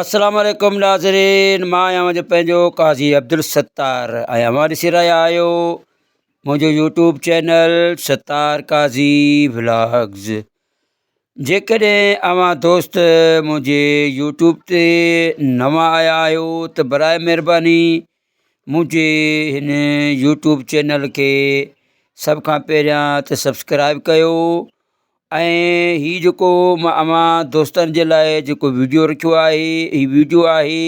السلام عليڪم ناظرين مان آهيان اوهان جو پنهنجو قاضي عبدالستار ۽ اوهان ڏسي رهيا آهيو منهنجو YouTube channel Sattar Qazi vlogs. جيڪڏهن اوهان دوست منهنجي يوٽيوب تي نوان آيا آهيو ته برائي مهرباني منهنجي هن يوٽيوب چينل کي سڀ کان پهريان ته سبسڪرائب ڪيو ۽ هي جيڪو مان اوهان دوستن جي لاء جيڪو ويڊيو رکيو آهي هي ويڊيو آهي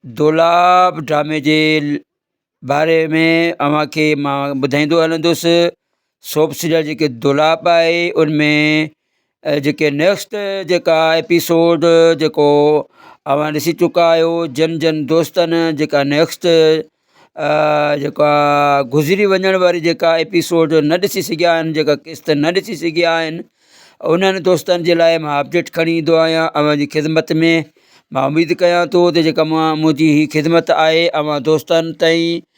دولاب ڊرامي جي باري ۾ اوهان کي مان ٻڌائيندو هلندس سوپ سيريل جيڪي دولاب آهي ان ۾ جيڪي نيڪسٽ جيڪا ايپيسوڊ جيڪو اوهان ڏسي چڪا آهيو جن جن دوستن جيڪا نيڪسٽ جيڪا گذري وڃڻ واري جيڪا ايپيسوڊ نه ڏسي سگهيا آهن جيڪا قسط نه ڏسي سگهيا آهن انهن دوستن جي لاء مان اپڊيٽ کڻي ايندو آهيان اوهان جي خدمت ۾ مان اميد ڪيان ٿو ته جيڪا مان منهنجي هي خدمت آهي اوهان دوستن تائين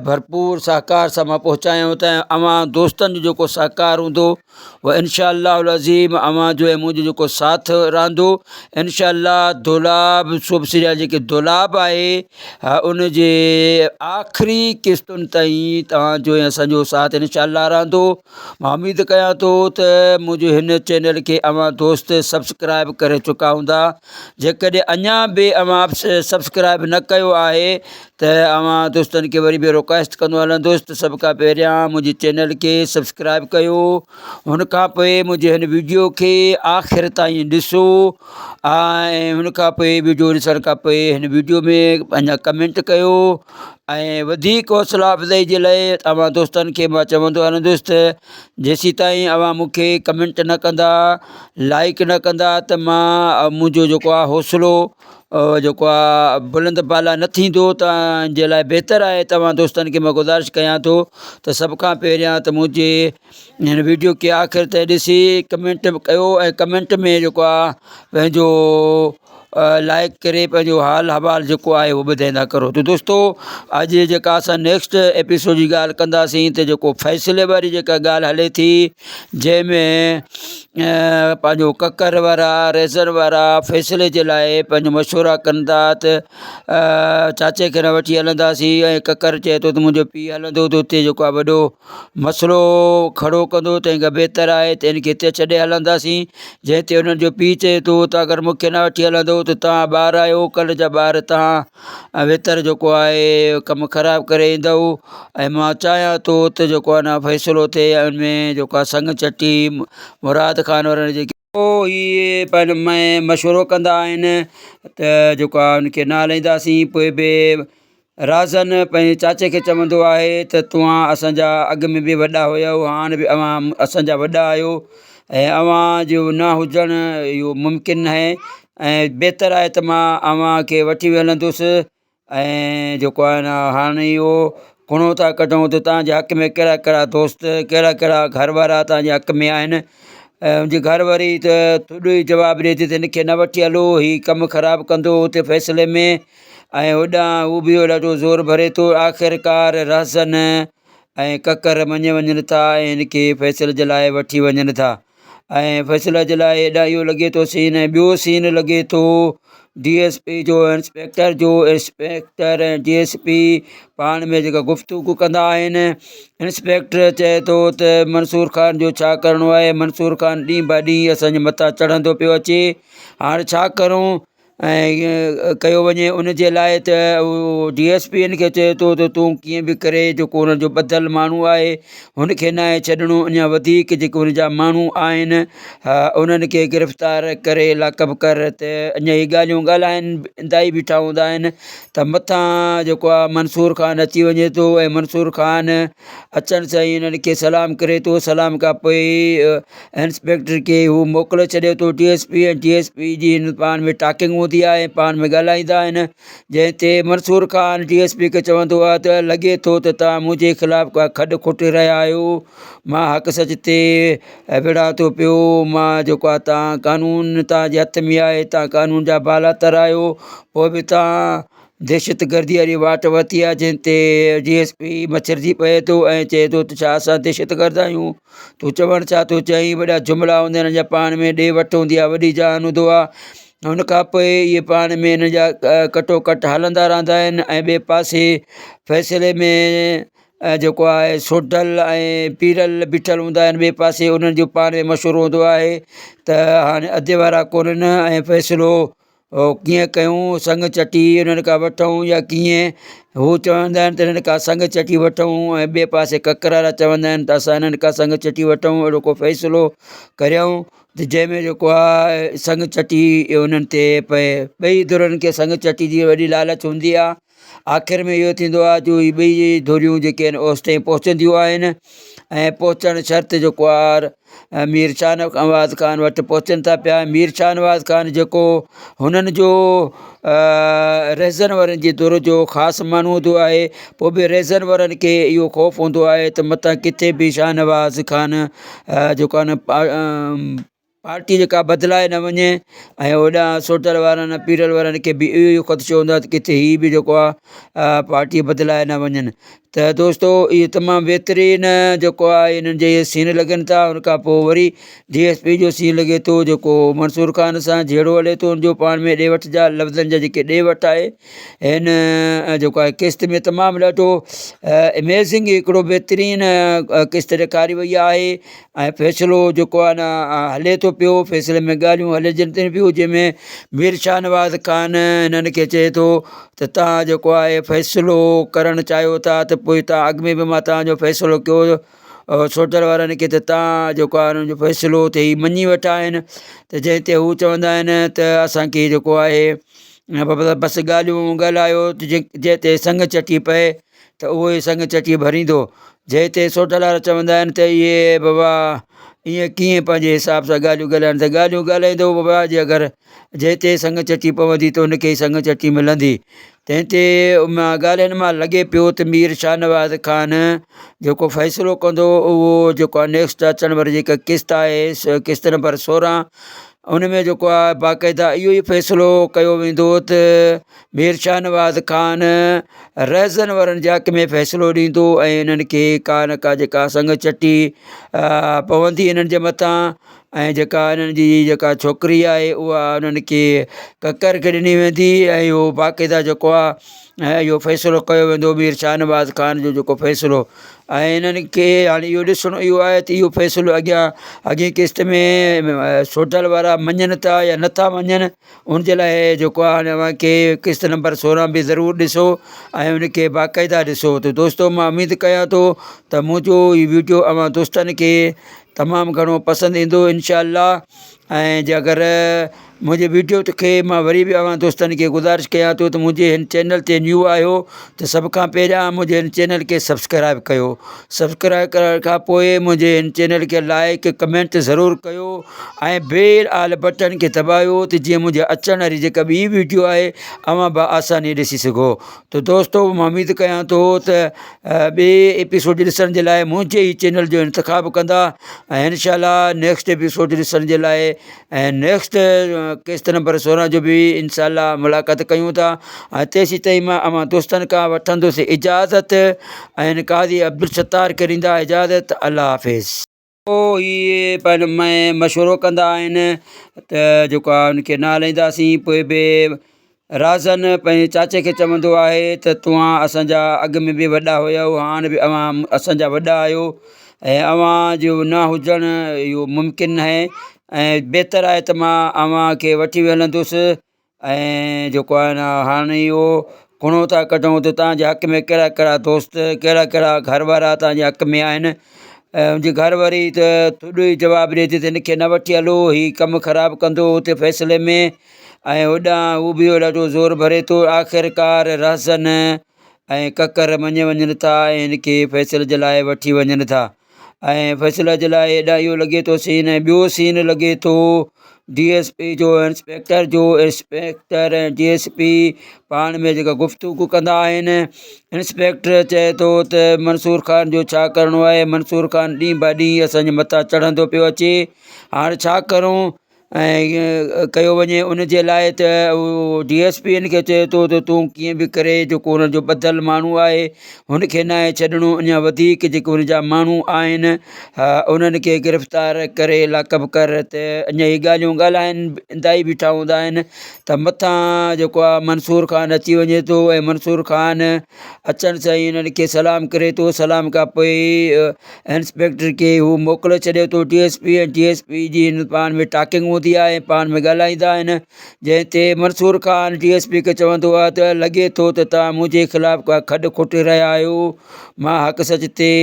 ڀرپور سهڪار سان مان پهچايان ته اوهان دوستن جو جيڪو سهڪار هوندو اهو انشاء الله العظيم اوهان جو ۽ منهنجو جيڪو ساٿ رهندو انشاء الله دولاب سوپ سيريل جيڪي دولاب آهي ان جي آخري قسطن تائين توهان جو ۽ اسان جو ساٿ انشاء الله رهندو مان اميد ڪيان ٿو ته منهنجي هن چينل کي اوهان دوست سبسڪرائب ڪري چڪا هوندا جيڪڏهن اڃا به اوهان سبسڪرائب نه ڪيو آهي ته اوهان دوستن کي وري به رڪويسٽ ڪندو هلندس ته سڀ کان پهريان منهنجي چينل کي سبسڪرائب ڪيو هن کان پوء منهنجي هن ويڊيو کي آخر تائين ڏسو ۽ هن کان پوء ويڊيو ڏسڻ کان پوء هن ويڊيو ۾ پنهنجا ڪمينٽ ڪيو ۽ وڌيڪ حوصلا افزائي جي لاء اوهان دوستن کي مان چوندو هلندس ته جيسين تائين اوهان مون کي ڪمينٽ نه ڪندا لائڪ نه ڪندا ته مان منهنجو جيڪو آهي حوصلو جيڪو آ بلند بالا نه ٿيندو ته ان جي لاء بهتر آهي توهان دوستن کي مان گذارش ڪيان ٿو ته سڀ کان پهريان ته منهنجي هن ويڊيو کي آخر تائين ڏسي ڪمينٽ به ڪيو ۽ ڪمينٽ ۾ جيڪو آ پنهنجو لائڪ ڪري پنهنجو حال احوال جيڪو آهي اهو ٻڌائيندا ڪرو ته دوستو اڄ جيڪا اسان نيڪسٽ ايپيسوڊ جي ڳالهه ڪنداسين ته جيڪو فيصلي واري جيڪا ڳالهه هلي ٿي جنهن ۾ پنهنجو ڪڪر وارا ريزر وارا فيصلي جي لاء پنهنجو مشورا ڪن ٿا ته چاچي کي نه وٺي هلنداسين ۽ ڪڪر چئي ٿو ته منهنجو پيء هلندو ته اتي جيڪو آهي وڏو مسئلو کڙو ڪندو تنهن کان بهتر آهي ته هن کي هتي ڇڏي هلنداسين جنهن تي هنن جو پيء چئي ٿو ته اگر مون کي نه وٺي هلندو ته توهان ٻار آهيو ڪلهه جا ٻار توهان ويتر جيڪو آهي ڪم خراب ڪري ايندؤ ۽ مان چاهيان ٿو ته جيڪو آهي نه فيصلو ٿئي ۽ ان ۾ جيڪو آهي سڱ چٽي مراد خان وارن جيڪي اهي پنهنجو ۾ مشورو ڪندا آهن ته جيڪو آهي ان کي نه هلائينداسين پوء به رازن پنهنجي چاچي کي چوندو آهي ته توهان اسان جا اڳ ۾ به وڏا هيؤ هاڻ به اوهان اسان جا وڏا آهيو ۽ اوهان جو نه هجڻ اهو ممڪن ناهي ۽ بهتر آهي ته مان اوهان کي وٺي هلندس ۽ جيڪو آهي نه هاڻي اهو ڪڻو ٿا ڪڍون ته توهان جي حق ۾ ڪهڙا ڪهڙا دوست ڪهڙا ڪهڙا گهر وارا توهان جي حق ۾ آهن ۽ منهنجي گهر واري ته ٿڏو ئي جواب ڏئي ٿي ته هن کي نه وٺي هلو هي ڪم خراب ڪندو اتي فيصلي ۾ ۽ هوڏانهن هو به ڏاڍو زور ڀري ٿو آخرڪار رهزن ۽ ڪڪر مڃي وڃن ٿا ۽ هن کي فيصلي جي لاء وٺي وڃن ٿا. ۽ فيصل جي لاء هيڏانهن اهو لڳي ٿو سين ۽ ٻيو سين لڳي ٿو ڊي ايس پي جو انسپيڪٽر جو انسپيڪٽر ۽ ڊي ايس پي پاڻ ۾ جيڪا گفتگو ڪندا آهن انسپيڪٽر چئي ٿو ته منصور خان جو ڇا ڪرڻو آهي منصور خان ڏينهن به ڏينهن اسان جي مٿان چڙهندو پيو اچي هاڻي ڇا ڪرون ۽ ڪيو وڃي ان جي لاء ته اهو ڊي ايس پي ان کي چئي ٿو ته تون ڪيئن به ڪري جيڪو ان جو ٻڌل ماڻهو آهي هن کي ناهي ڇڏڻو اڃا وڌيڪ جيڪي ان جا ماڻهو آهن انهن کي گرفتار ڪري لاڪ اپ ڪر ته اڃا هي ڳالهيون ڳالهائيندا ئي بيٺا هوندا آهن ته مٿان جيڪو آهي منصور خان اچي وڃي ٿو ۽ منصور خان اچڻ سان ئي انهن کي سلام ڪري ٿو سلام کان پوء انسپيڪٽر کي هو موڪلي ڇڏي ٿو D S P ۽ D S P جي هن پاڻ ۾ ٽاڪنگ هوندي آهي ۽ پاڻ ۾ ڳالهائيندا آهن جنهن تي Mansoor Khan D S P کي چوندو آهي ته لڳي ٿو ته توهان منهنجي خلاف ڪا کڏ کوٽي رهيا آهيو مان حق سچ تي وڙهان ٿو پيو مان جيڪو آهي توهان قانون توهان جي هٿ ۾ آهي توهان قانون جا بالاتر آهيو پوء به توهان دهشتگردي واري واٽ ورتي آهي جنهن تي ڊي ايس پي مڇرجي پئي ٿو ۽ چئي ٿو ته ڇا اسان دهشتگرد آهيون تون چوڻ ڇا ٿو چاهين وڏا جملا هوندا آهن جا پاڻ ۾ ڏي وٺ هوندي آهي وڏي جان هوندو آهي. ان کان پوء اهي پاڻ ۾ انهن جا ڪٽو ڪٽ هلندا رهندا آهن ۽ ٻئي پاسي فيصلي ۾ جيڪو آهي سوڍل ۽ پيرل بيٺل هوندا آهن ٻئي پاسي انهن جو پاڻ ۾ مشورو هوندو آهي ته هاڻي اڌ وارا ڪونهن ۽ فيصلو ڪيئن ڪيون سڱ چٽي انهن کان وٺون يا ڪيئن هو چوندا آهن ته انهن کان سڱ چٽي وٺون ۽ ٻئي پاسي ڪڪر وارا چوندا آهن ته اسان انهن کان سڱ چٽي وٺون اهڙو ڪو فيصلو ڪريون ته جنهن ۾ جيڪو آهي سڱ چٽي انهن تي پئي ٻئي ڌرين کي سڱ چٽي جي وڏي لالچ هوندي آهي آخر ۾ اهو ٿيندو آهي جو هي ٻئي ڌريون جيڪي آهن اوستائين پهچنديون آهن ۽ پهچڻ شرط جيڪو آهي مير شاهنواز خان وٽ پهچن ٿا پيا مير شاهنواز خان جيڪو هنن جو رهزن وارن جي ڌر جو خاص ماڻهو هوندو آهي پوء به رهزن وارن کي اهو خوف هوندو آهي ته متان ڪٿي به شاهنواز خان جيڪو آهي نه پارٽي جيڪا بدلائي نه وڃي ۽ هوڏانهن سوٽر وارن پيرل وارن کي به اهو ئي خدشو هوندو آهي ته ڪٿي هي به جيڪو آهي پارٽي بدلائي نه وڃن ته دوستو اهي تمام بهترين جيڪو آهي انهن جي سين لڳن ٿا ان کان پوء وري ڊي ايس پي جو سين لڳي ٿو جيڪو منصور خان سان جهيڙو هلي ٿو ان جو پاڻ ۾ ڏي وٺ جا لفظن جا جيڪي ڏي وٺ آهي هن جيڪو آهي قسط ۾ تمام ڏاڍو اميزنگ هڪڙو بهترين قسط ڏيکاري وئي آهي ۽ فيصلو جيڪو آهي نه هلي ٿو پيو فيصلي ۾ ڳالهيون هلجن ٿيون پيون جنهن ۾ مير شاهنواز خان هنن کي چئي ٿو ته توهان جيڪو آهي فيصلو ڪرڻ چاهيو ٿا ته پوء توهان اڳ ۾ به مان توهان جو فيصلو ڪيو سوٽر وارن کي ته توهان جيڪو آهي ان جو فيصلو ته هي مڃي ويٺا آهن ته جنهن تي هو چوندا آهن ته اسانکي جيڪو آهي بس ڳالهيون ڳالهايو جنهن تي سڱ چٽي پئي ته اهو ئي سڱ چٽي ڀريندو جنهن تي سوڍل وارا چوندا آهن ته اهي بابا ائين ڪيئن پنهنجي حساب سان ڳالهيون ڳالهائن ته ڳالهيون ڳالهائيندو بابا جي اگر جنهن تي سڱ چٽي پوندي ته ان کي ئي سڱ چٽي ملندي تنهن تي ڳالهين مان لڳي پيو ته مير شاهنواز خان جيڪو فيصلو ڪندو اهو جيڪو آهي نيڪسٽ اچڻ واري جيڪا قسط آهي قسط نمبر 16 ان ۾ جيڪو آهي باقاعده اهو ئي فيصلو ڪيو ويندو ته مير شاهنواز خان رهزن وارن جي حق ۾ فيصلو ڏيندو ۽ انهن کي ڪا نه ڪا جيڪا سڱ چٽي پوندي انهن جي مٿان ۽ جيڪا انهن جي جيڪا ڇوڪري آهي اها انهن کي ڪڪر کي ڏني ويندي ۽ اهو باقاعده جيڪو آهي ۽ اهو فيصلو ڪيو ويندو مير شاهنواز خان جو جيڪو فيصلو ۽ انهن کي هاڻي اهو ڏسڻو اهو آهي ته اهو فيصلو اڳيان اڳين قسط ۾ سوڍل وارا مڃن ٿا يا نٿا مڃن ان جي لاء جيڪو آهي هاڻي اوهان کي قسط نمبر 16 به ضرور ڏسو ۽ ان کي باقاعده ڏسو ته دوستو مان اميد ڪيان ٿو ته منهنجو هي ويڊيو اوهان دوستن کي تمام گهڻو پسند ايندو انشاء الله ۽ جي اگر منهنجي ويڊيو کي مان وري به اوهان دوستن کي گذارش ڪيان ٿو ته منهنجي هن چينل تي نيو آهيو ته سڀ کان پهريان منهنجي هن چينل کي سبسڪرائب ڪيو سبسڪرائب ڪرڻ کان پوء منهنجي هن چينل کي لائڪ ڪمينٽ ضرور ڪيو ۽ بيل آل بٽڻ کي دٻايو ته جيئن منهنجي اچڻ واري جيڪا ٻي ويڊيو آهي اوهان با آساني ڏسي سگهو ته دوستو مان اميد ڪيان ٿو ته ٻي ايپيسوڊ ڏسڻ جي لاء منهنجي ئي چينل جو انتخاب ڪندا ۽ انشاء الله نيڪسٽ ايپيسوڊ ڏسڻ جي لاء ۽ نيڪسٽ قسط نمبر 16 جو به انشاء الله ملاقات ڪيون ٿا ۽ تيسين تائين مان اوهان دوستن کان وٺندس اجازت ۽ قاضي عبدالستار کي ڏيندا اجازت الله حافظ. هي پنهنجو ۾ مشورو ڪندا آهن ته جيڪو آهي ان کي نه هلائينداسين پوء به رازن پنهنجي چاچي کي چوندو آهي ته توهان اسان جا اڳ ۾ به وڏا هيؤ هاڻ به اوهان اسان جا وڏا آهيو ۽ اوهان جو نه هجڻ اهو ممڪن ناهي ۽ بهتر آهي ته مان اوهان کي وٺي هلندس ۽ جيڪو آهي نه هاڻي اهو ڪڻو ٿا ڪڍون ته توهان جي حق ۾ ڪهڙا ڪهڙا دوست ڪهڙا ڪهڙا گهر وارا توهان جي حق ۾ آهن ۽ ان جي گهر واري ته ٿڏو ئي جواب ڏئي ٿي ته هن کي نه وٺي هلو هي ڪم خراب ڪندو اتي فيصلي ۾ ۽ هوڏانهن هو به ڏاڍو زور ڀري ٿو. آخرڪار رهزن ۽ ڪڪر مڃي وڃن ٿا ۽ هن کي فيصلي جي لاء وٺي وڃن ٿا ۽ فيصلي جي لاء هيڏانهن اهو لڳي ٿو سين ۽ ٻيو سين لڳي ٿو ڊي ايس پي جو انسپيڪٽر جو انسپيڪٽر ۽ ڊي ايس پي پاڻ ۾ جيڪا گفتگو ڪندا آهن انسپيڪٽر چئي ٿو ته منصور خان جو ڇا ڪرڻو آهي منصور خان ڏينهن به ڏينهن اسان جي مٿان چڙهندو پيو اچي هاڻ ڇا ڪرون. ۽ ڪيو وڃي ان جي لاء ته اهو ڊي ايس پي ان کي چئي ٿو ته تون ڪيئن به ڪري جيڪو ان جو ٻڌل ماڻهو آهي هن کي ناهي ڇڏڻو اڃا وڌيڪ جيڪي ان جا ماڻهو آهن انهن کي گرفتار ڪري لاڪ اپ ڪر ته اڃا هي ڳالهيون ڳالهائيندا ئي بيٺا هوندا آهن ته مٿان جيڪو آهي منصور خان اچي وڃي ٿو ۽ منصور خان اچڻ سان ئي انهن کي سلام ڪري ٿو سلام کان پوء انسپيڪٽر کي هو موڪلي ڇڏي ٿو D S P ۽ D S P جي هن پاڻ ۾ ٽاڪنگ هوندي آهي پاڻ ۾ ڳالهائيندا آهن جنهن تي Mansoor Khan D S P کي چوندو آهي ته لڳي ٿو ته توهان منهنجي خلاف ڪا کڏ کوٽي رهيا آهيو مان حق سچ تي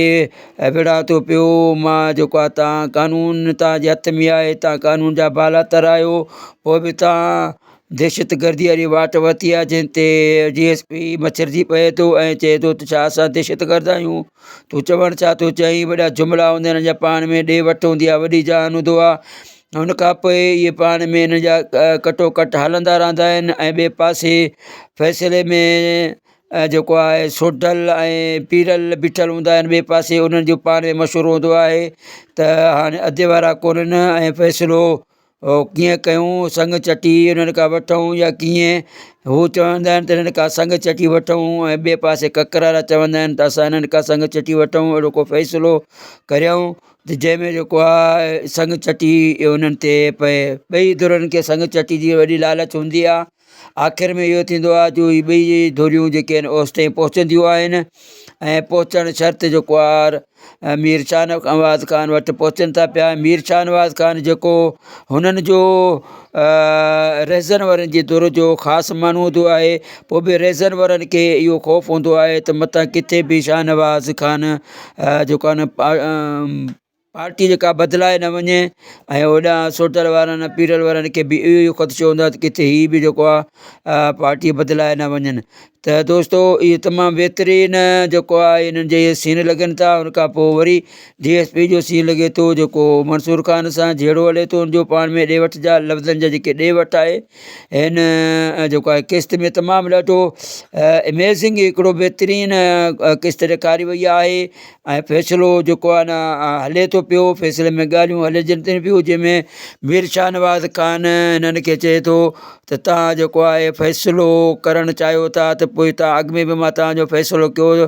وڙهان ٿو پيو مان جيڪو آهي توهان قانون توهان جي هٿ ۾ آهي توهان قانون جا بالاتر آهيو پوء به توهان دهشتگردي واري واٽ ورتي آهي جنهن تي ڊي ايس پي مڇرجي پئي ٿو ۽ چئي ٿو ته ڇا اسان دهشتگرد آهيون تون چوڻ ڇا ٿو چاهين وڏا جملا هوندا آهن جا پاڻ ۾ ڏي وٺ هوندي آهي وڏي جان هوندو آهي ان کان پوء اهي پاڻ ۾ ان جا ڪٽو ڪٽ هلندا رهندا آهن ۽ ٻئي پاسي فيصلي ۾ جيڪو آهي سوڍل ۽ پيرل بيٺل هوندا آهن ٻئي پاسي انهن جو پاڻ ۾ مشورو هوندو آهي ته هاڻي اڌ وارا ڪونهن ۽ فيصلو ڪيئن ڪيون سڱ چٽي انهن کان وٺون يا ڪيئن هو چوندا آهن ته انهن کان سڱ چٽي وٺون ۽ ٻئي پاسي ڪڪر وارا چوندا آهن ته اسان انهن کان سڱ چٽي وٺون اهڙو ڪو فيصلو ڪريون ته جنهن ۾ جيڪو آهي سڱ چٽي انهن تي پئي ٻئي ڌرين کي سڱ چٽي جي وڏي لالچ هوندي آهي آخر ۾ اهو ٿيندو آهي جو هي ٻئي ڌريون جيڪي آهن اوستائين پهچنديون آهن ۽ پهچڻ شرط جيڪو آهي مير شاهنواز خان وٽ پهچن ٿا پيا مير شاهنواز خان جيڪو هنن جو رهزن وارن جي ڌر جو خاص ماڻهو هوندو آهي پوء به رهزن وارن کي اهو خوف هوندو آهي ته متان ڪٿي به شاهنواز خان جيڪو آهي نه پارٽي جيڪا بدلائي نه وڃي ۽ هوڏانهن سوٽر وارن پيرل وارن کي به اهو ئي خدشو هوندو آهي ته ڪٿي هي به جيڪو آهي پارٽي بدلائي نه وڃن ته دوستو اهي تمام بهترين جيڪو آهي انهن جي سين لڳن ٿا ان کان پوء وري ڊي ايس پي جو سين لڳي ٿو جيڪو منصور خان سان جهيڙو هلي ٿو ان جو پاڻ ۾ ڏي وٺ جا لفظن جا جيڪي ڏي وٺ آهي هن جيڪو آهي قسط ۾ تمام ڏاڍو اميزنگ هڪڙو بهترين قسط ڏيکاري وئي آهي ۽ فيصلو جيڪو آهي نه هلي ٿو پيو فيصلي ۾ ڳالهيون هلجن ٿيون پيون جنهن ۾ مير شاهنواز خان هنن کي چئي ٿو ته توهان جيڪو آهي فيصلو ڪرڻ چاهيو ٿا ته پوء توهان اڳ ۾ به مان توهان جو فيصلو ڪيو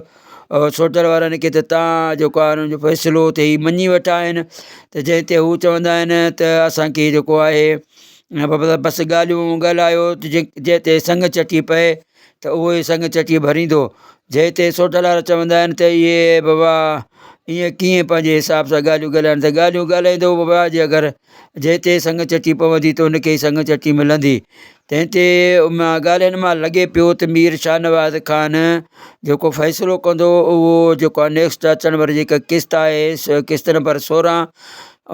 سوٽر وارن کي ته توهان جيڪو آهي انهن جو فيصلو ته هي مڃي ويٺا آهن ته جنهن تي هو چوندا آهن ته اسانکي جيڪو آهي بس ڳالهيون ڳالهايو جنهن تي سڱ چٽي پئي ته اهو ئي سڱ چٽي ڀريندو. جنهن تي سوڍل وارا چوندا آهن ته اهي بابا ائين ڪيئن پنهنجي حساب سان ڳالهيون ڳالهائن ته ڳالهيون ڳالهائيندو بابا جي اگر جنهن تي سڱ چٽي پوندي ته ان کي ئي سڱ چٽي ملندي. تنهن تي ان ڳالهين مان لڳي پيو ته مير شاهنواز خان جيڪو فيصلو ڪندو اهو جيڪو آهي نيڪسٽ اچڻ واري جيڪا قسط آهي قسط نمبر 16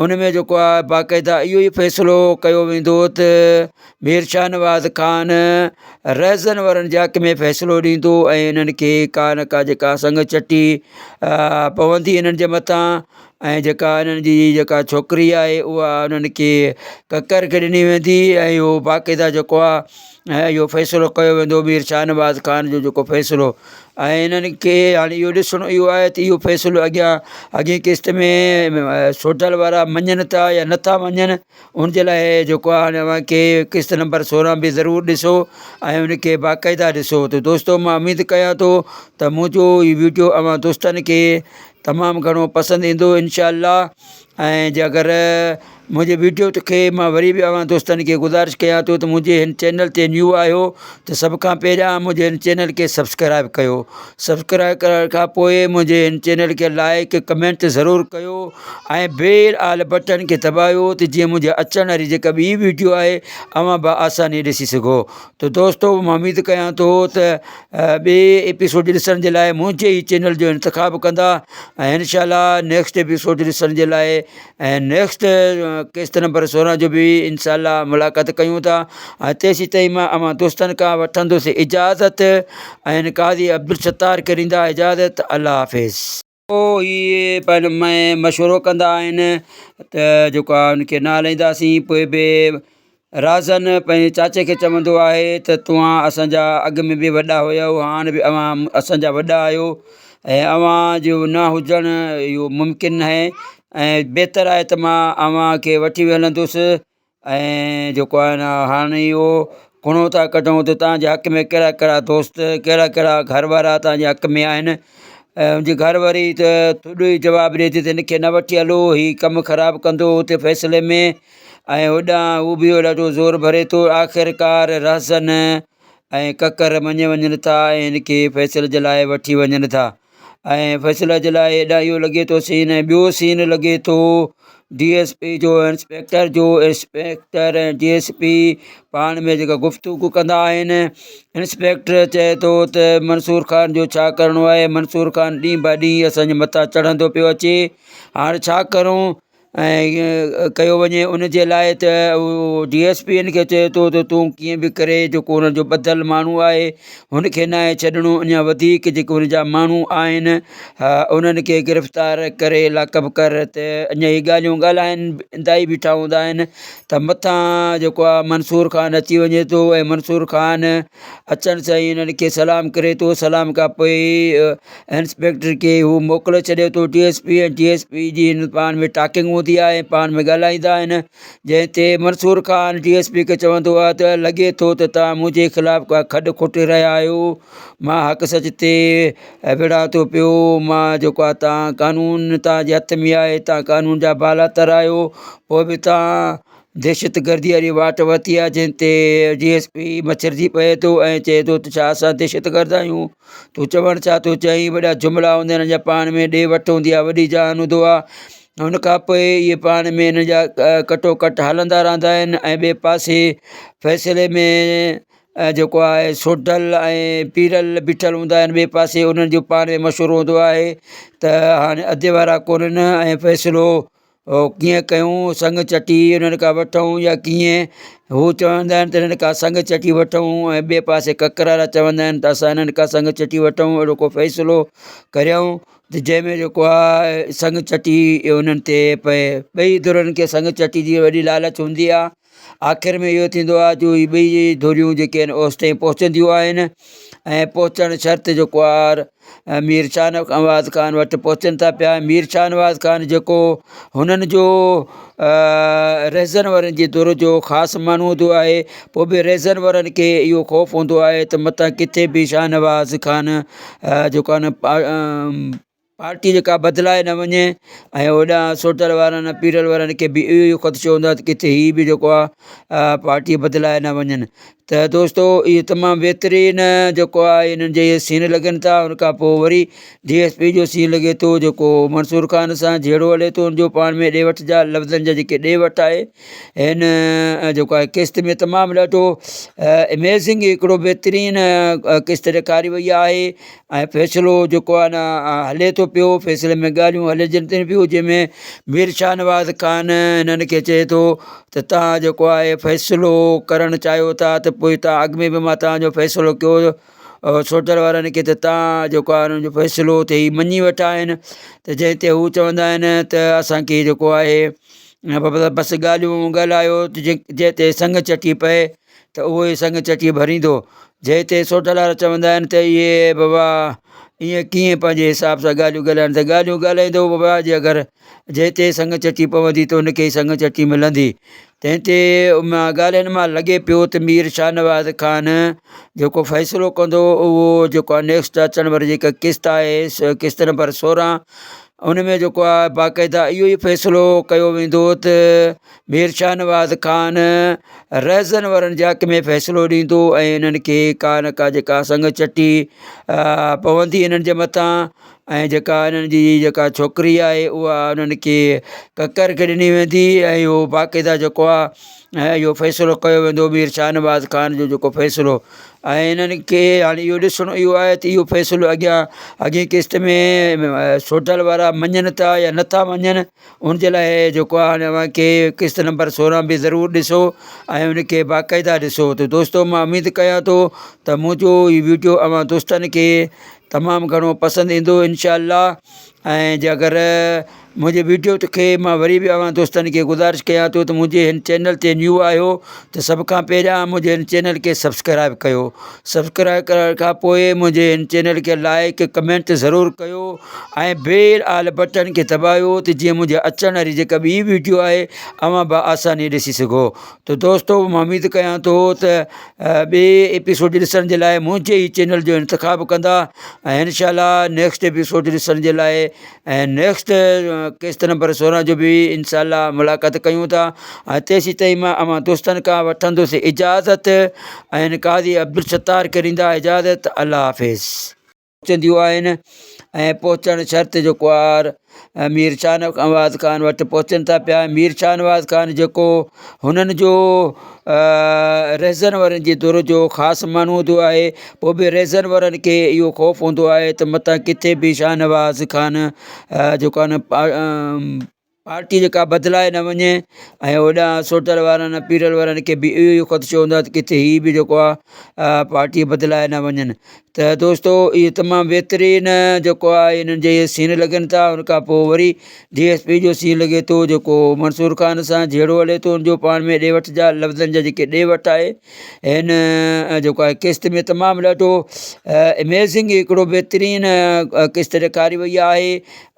ان ۾ جيڪو آهي باقاعده اهو ئي فيصلو ڪيو ويندو ته مير شاهنواز خان رهزن وارن جي حق ۾ فيصلو ڏيندو ۽ انهن کي ڪا نه ڪا جيڪا سڱ چٽي پوندي انهن جي مٿان ۽ جيڪا انهن جي جيڪا ڇوڪري آهي اها انهن کي ڪڪر کي ڏني ويندي ۽ اهو باقاعده جيڪو آهي ۽ اهو فيصلو ڪيو ويندو مير شاهنواز خان جو جيڪو فيصلو ۽ انهن کي هاڻي اهو ڏسڻو اهو آهي ته اهو فيصلو اڳيان اڳين قسط ۾ سوڍل وارا مڃن ٿا يا نٿا مڃن ان جي لاء جيڪو آهي هاڻي اوهان کي قسط نمبر 16 به ضرور ڏسو ۽ ان کي باقاعده ڏسو ته دوستو مان اميد ڪيان ٿو ته منهنجو هي ويڊيو اوهان دوستن کي تمام گهڻو پسند ايندو انشاء الله ۽ جي اگر منهنجي ويڊيو کي مان وري به اوهان دوستن کي گذارش ڪيان ٿو ته منهنجي هن چينل تي نيو آهيو ته سڀ کان پهريان منهنجي هن چينل کي سبسڪرائب ڪيو سبسڪرائب ڪرڻ کان پوء منهنجي هن چينل کي لائڪ ڪمينٽ ضرور ڪيو ۽ بيل آل بٽڻ کي دٻايو ته جيئن منهنجي اچڻ واري جيڪا ٻي ويڊيو آهي اوهان با آساني ڏسي سگهو ته دوستو مان اميد ڪيان ٿو ته ٻئي ايپيسوڊ ڏسڻ جي لاء منهنجي ئي چينل جو انتخاب ڪندا ۽ انشاء الله نيڪسٽ ايپيسوڊ ڏسڻ جي لاء ۽ نيڪسٽ قسط نمبر 16 جو به انشاء الله ملاقات ڪيون ٿا ۽ تيسين تائين مان اوهان دوستن کان وٺندس اجازت ۽ قاضي عبدالستار کي ڏيندا اجازت الله حافظ. پوء هي پاڻ ۾ مشورو ڪندا آهن ته جيڪو آهي ان کي نه هلائينداسين پوء به رازن پنهنجي چاچي کي چوندو آهي ته توهان اسانجا اڳ ۾ به وڏا هيو هاڻ به اوهان اسانجا وڏا آهيو ۽ اوهان جو نه هجڻ اهو ممڪن ناهي ۽ بهتر آهي ته مان اوهان کي وٺي هلندس. ۽ جيڪو آهي نه هاڻي اهو ڪڻو ٿا ڪڍون ته توهان جي حق ۾ ڪهڙا ڪهڙا دوست ڪهڙا ڪهڙا گهر وارا توهان جي حق ۾ آهن ۽ ان جي گهر واري ته ٿڏو ئي جواب ڏئي ٿي ته هن کي نه وٺي هلو هي ڪم خراب ڪندو اتي فيصلي ۾ ۽ هوڏانهن هو به ڏاڍو زور ڀري ٿو آخرڪار رهزن ۽ ڪڪر مڃي وڃن ٿا ۽ هن کي فيصلي جي لاء وٺي وڃن ٿا ۽ فيصلي جي لاء هيڏانهن اهو لڳي ٿو سين ۽ ٻيو سين لڳي ٿو ڊي ايس پي جو انسپيڪٽر جو انسپيڪٽر ۽ ڊي ايس پي پاڻ ۾ جيڪا گفتگو ڪندا آهن انسپيڪٽر چئي ٿو ته منصور خان جو ڇا ڪرڻو آهي منصور خان ڏينهن بھ ڏينهن اسان جي مٿان چڙهندو پيو اچي هاڻي ڇا ڪرون ۽ ڪيو وڃي ان جي لاءِ ته اهو ڊي ايس پي ان کي چئي ٿو ته تون ڪيئن به ڪري جيڪو ان جو ٻڌل ماڻهو آهي هن کي ناهي ڇڏڻو اڃا وڌيڪ جيڪو ان جا ماڻهو آهن انهن کي گرفتار ڪري لاڪ اپ ڪر ته اڃا اهي ڳالهيون ڳالهائيندا ئي بيٺا هوندا آهن ته مٿان جيڪو آهي منصور خان اچي وڃي ٿو ۽ منصور خان اچڻ سان ئي انهن کي سلام ڪري ٿو سلام کان پوءِ انسپيڪٽر کي هو موڪلي ڇڏي ٿو D S P ۽ D S P جي هن پاڻ ۾ ٽاڪنگ هوندي آهي پاڻ ۾ ڳالهائيندا آهن جنهن تي Mansoor Khan D S P کي چوندو آهي ته لڳي ٿو ته توهان منهنجي خلاف ڪا کڏ کوٽي رهيا آهيو مان حق سچ تي وڙهان ٿو پيو مان جيڪو آهي توهان قانون توهان جي هٿ ۾ آهي توهان قانون جا بالاتر آهيو پوءِ به توهان دهشتگردي واري واٽ ورتي آهي جنهن تي ڊي ايس پي مڇرجي پئي ٿو ۽ چئي ٿو ته ڇا اسان دهشتگرد آهيون تون چوڻ ڇا ٿو چاهين وڏا جملا هوندا آهن هنن جا پاڻ ۾ ڏي وٺ هوندي آهي وڏي جان هوندو آهي هن کان پوءِ اهي پاڻ ۾ هنن جا ڪٽو ڪٽ هلندا رهندا آهن ۽ ٻئي پاسي فيصلي ۾ جيڪو آهي سوڍل ۽ پيرل بيٺل هوندا آهن ٻئي پاسي انهن جو پاڻ ۾ مشورو هوندو آهي ته هاڻي اڌ وارا ڪونهن ۽ فيصلو هو ڪيئن ڪيون سڱ چٽي انهن کان وٺون يا ڪيئن هو چوندا آهن ته انهن کان سڱ چٽي وٺون ۽ ٻئي پاسي ڪڪر وارا چوندا آهن ته اسان انهن کان سڱ چٽي وٺون اهڙو ڪو فيصلو ڪريون ته جنهن ۾ جيڪو آهي سڱ چٽي انهن تي پئي ٻئي ڌرين کي سڱ چٽي جي وڏي لالچ هوندي آهي آخر ۾ اهو ٿيندو آهي جو اهي ٻئي ڌريون جيڪي آهن اوستائين پهچنديون آهن ۽ پهچڻ شرط جيڪو آهي مير شاهنواز خان وٽ پهچن ٿا پيا مير شاهنواز خان جيڪو هنن جو رهزن وارن جي دور جو خاص ماڻهو هوندو آهي پوءِ به رهزن وارن کي اهو خوف هوندو آهي ته متان ڪٿي به شاهنواز خان جيڪو آهي نه پارٽي جيڪا بدلائي نه وڃي ۽ هوڏانهن سوٽر وارن پيرل وارن کي به اهو ئي خدشو هوندو آهي ته ڪٿي هي به جيڪو آهي پارٽي بدلائي نه وڃن ته دوستو اهي تمام بهترين جيڪو آهي انهن جي سين لڳن ٿا ان کان پوءِ وري ڊي ايس پي جو سين لڳي ٿو جيڪو منصور خان سان جهيڙو هلي ٿو ان جو پاڻ ۾ ڏي وٺ جا لفظن جا جيڪي ڏي وٺ آهي هن جيڪو آهي قسط ۾ تمام ڏاڍو اميزنگ هڪڙو بهترين قسط ڏيکاري وئي آهي ۽ فيصلو جيڪو آهي نه هلي ٿو پيو فيصلي ۾ ڳالهيون هلجن ٿيون پيون جنهن ۾ مير شاهنواز خان هنن کي چئي ٿو ته توهان جيڪو آهي فيصلو ڪرڻ چاهيو ٿا ته پوءِ توهان اڳ ۾ به مان توهان جو فيصلو ڪيو هو سوڍل وارن کي ته توهان جيڪو آهي انهن جو فيصلو ته هي مڃي ويٺا آهن ته جنهن تي هو چوندا آهن ته اسانکي جيڪو آهي بس ڳالهيون ڳالهايو جنهن تي سڱ چٽي پئي ته اهو ئي سڱ چٽي ڀريندو جنهن تي سوڍل وارا چوندا آهن ته اهي بابا ائين ڪيئن پنهنجي حساب سان ڳالهيون ڳالهائن ته ڳالهيون ڳالهائيندو بابا جي اگر جنهن تي سڱ چٽي پوندي ته ان کي ئي سڱ چٽي ملندي تنهن تي ڳالهين مان لڳي پيو ته مير شاهنواز خان جيڪو فيصلو ڪندو اهو جيڪو آهي نيڪسٽ اچڻ واري جيڪا قسط آهي قسط نمبر 16 ان ۾ جيڪو آهي باقاعده اهو ئي فيصلو ڪيو ويندو ته مير شاهنواز خان رهزن وارن جي حق ۾ فيصلو ڏيندو ۽ انهن کي ڪا نه ڪا جيڪا سڱ چٽي پوندي انهن جي مٿان ۽ جيڪا انهن جي جيڪا ڇوڪري آهي اها انهن کي ڪڪر کي ڏني ويندي ۽ اهو باقاعده جيڪو آهي ۽ اهو فيصلو ڪيو ويندو مير شاهنواز خان جو جيڪو فيصلو ۽ انهن کي هاڻي اهو ڏسڻو اهو آهي ته اهو فيصلو اڳيان اڳئين قسط ۾ سوڍل وارا مڃن ٿا يا نٿا مڃن ان جي لاء جيڪو آهي هاڻي اوهان کي قسط نمبر 16 به ضرور ڏسو ۽ ان کي باقاعده ڏسو ته دوستو مان اميد ڪيان ٿو ته منهنجو هي ويڊيو اوهان دوستن کي تمام گهڻو پسند ايندو انشاء الله. ۽ جي اگر منهنجي ويڊيو کي مان وري به اوهان دوستن کي گذارش ڪيان ٿو ته منهنجي هن چينل تي نيو آهيو ته سڀ کان پهريان منهنجي هن چينل کي سبسڪرائب ڪيو سبسڪرائب ڪرڻ کان پوء منهنجي هن چينل کي لائڪ ڪمينٽ ضرور ڪيو ۽ بيل آل بٽڻ کي دٻايو ته جيئن منهنجي اچڻ واري جيڪا ٻي ويڊيو آهي اوهان با آساني ڏسي سگهو ته دوستو مان اميد ڪيان ٿو ته ٻي ايپيسوڊ ڏسڻ جي لاء منهنجي ئي چينل جو انتخاب ڪندا ۽ انشاء الله نيڪسٽ ايپيسوڊ ڏسڻ جي لاء ۽ نيڪسٽ قسط نمبر 16 جو به انشاء الله ملاقات ڪيون ٿا ۽ تيسين تائين مان اوهان دوستن کان وٺندس اجازت ۽ قاضي عبدالستار کي ڏيندا اجازت الله حافظ. پهچنديون آهن ۽ پهچڻ شرط جيڪو آهي مير شاهنواز خان وٽ پهچن ٿا پيا مير شاهنواز خان جيڪو هنن جو رهزن وارن جي دور جو خاص ماڻهو هوندو آهي پوء به رهزن وارن کي اهو خوف هوندو آهي ته متان ڪٿي به شاهنواز خان جيڪو آهي نه پارٽي جيڪا بدلائي نه وڃي ۽ هوڏانهن سوٽل وارن پيرل وارن کي به اهو ئي خدشو هوندو آهي ته ڪٿي هي به جيڪو آهي پارٽي بدلائي نه وڃن ته دوستو اهي تمام بهترين جيڪو آهي انهن جي سين لڳن ٿا ان کان پوء وري ڊي ايس پي جو سين لڳي ٿو جيڪو منصور خان سان جهيڙو هلي ٿو ان جو پاڻ ۾ ڏي وٺ جا لفظن جا جيڪي ڏي وٺ آهي هن جيڪو آهي قسط ۾ تمام ڏاڍو اميزنگ هڪڙو بهترين قسط ڏيکاري وئي آهي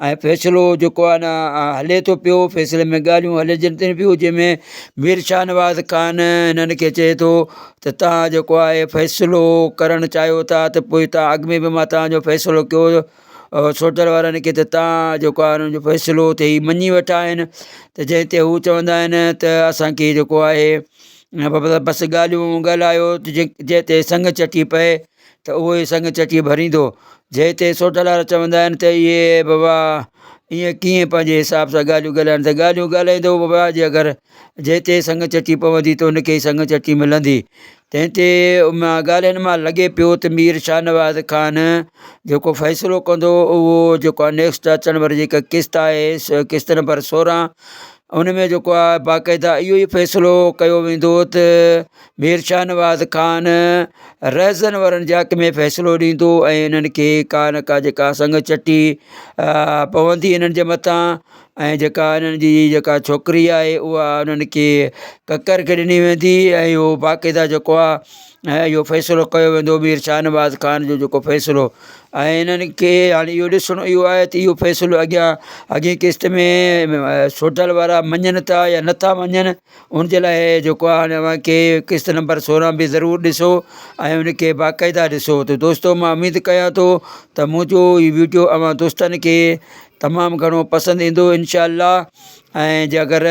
۽ فيصلو جيڪو آهي نه هلي ٿو پيو فيصلي ۾ ڳالهيون هلجن ٿيون پيون جنهن ۾ مير شاهنواز خان هنن کي چئي ٿو ته توهان جيڪو آهي فيصلو ڪرڻ چاهيو ٿا ته پوء توهان اڳ ۾ به مان توهان جو فيصلو ڪيو هو سوٽر وارن کي ته توهان جيڪو آهي انهن جو فيصلو ته هي مڃي ويٺا آهن ته جنهن تي هو چوندا آهن ته اسانکي جيڪو آهي بس ڳالهيون ڳالهايو جنهن تي سڱ چٽي پئي ته اهو ئي سڱ چٽي ڀريندو. جنهن تي سوڍلار چوندا آهن ته اهي بابا ائين ڪيئن پنهنجي حساب سان ڳالهيون ڳالهائن ته ڳالهيون ڳالهائيندو بابا جي اگر جنهن تي سڱ چٽي پوندي ته ان کي ئي سڱ چٽي ملندي. تنهن تي ڳالهين مان لڳي پيو ته مير شاهنواز خان جيڪو فيصلو ڪندو اهو جيڪو آهي نيڪسٽ اچڻ واري جيڪا قسط آهي قسط نمبر 16 ان ۾ جيڪو آهي باقاعده اهو ئي فيصلو ڪيو ويندو ته مير شاهنواز خان رهزن وارن جي حق ۾ فيصلو ڏيندو ۽ انهن کي ڪا نه ڪا جيڪا سڱ چٽي پوندي انهن جي مٿان ۽ جيڪا انهن جي جيڪا ڇوڪري آهي اها انهن کي ڪڪر کي ڏني ويندي ۽ اهو باقاعده جيڪو آهي ۽ اهو فيصلو ڪيو ويندو مير شاهنواز خان جو جيڪو فيصلو ۽ انهن کي هاڻي اهو ڏسڻو اهو آهي ته اهو فيصلو اڳيان اڳين قسط ۾ سوڍل وارا مڃن ٿا يا نٿا مڃن ان جي لاء جيڪو آهي هاڻي اوهان کي قسط نمبر 16 به ضرور ڏسو ۽ ان کي باقاعده ڏسو ته دوستو مان اميد ڪيان ٿو ته منهنجو هي ويڊيو اوهان دوستن کي تمام گهڻو پسند ايندو انشاء الله ۽ جي اگر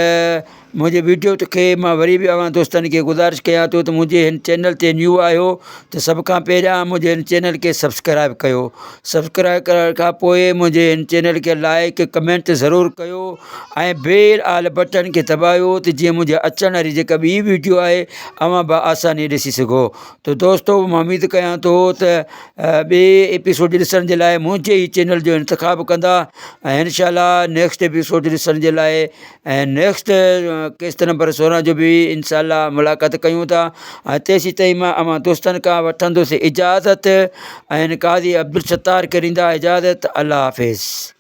منهنجي ويڊيو کي مان وري به اوهان دوستن کي گذارش ڪيان ٿو ته منهنجي هن چينل تي نيو آهيو ته سڀ کان پهريان منهنجي هن چينل کي سبسڪرائب ڪيو سبسڪرائب ڪرڻ کان پوء منهنجي هن چينل کي لائڪ ڪمينٽ ضرور ڪيو ۽ بيل آل بٽڻ کي دٻايو ته جيئن منهنجي اچڻ واري جيڪا ٻي ويڊيو آهي اوهان با آساني ڏسي سگهو ته دوستو مان اميد ڪيان ٿو ته ٻي ايپيسوڊ ڏسڻ جي لاء منهنجي ئي چينل جو انتخاب ڪندا ۽ انشاء الله نيڪسٽ ايپيسوڊ ڏسڻ جي لاء ۽ نيڪسٽ قسط نمبر 16 جو به انشاء الله ملاقات ڪيون ٿا ۽ تيسين تائين مان اوهان دوستن کان وٺندس اجازت ۽ قاضي عبدالستار کي ڏيندا اجازت الله حافظ.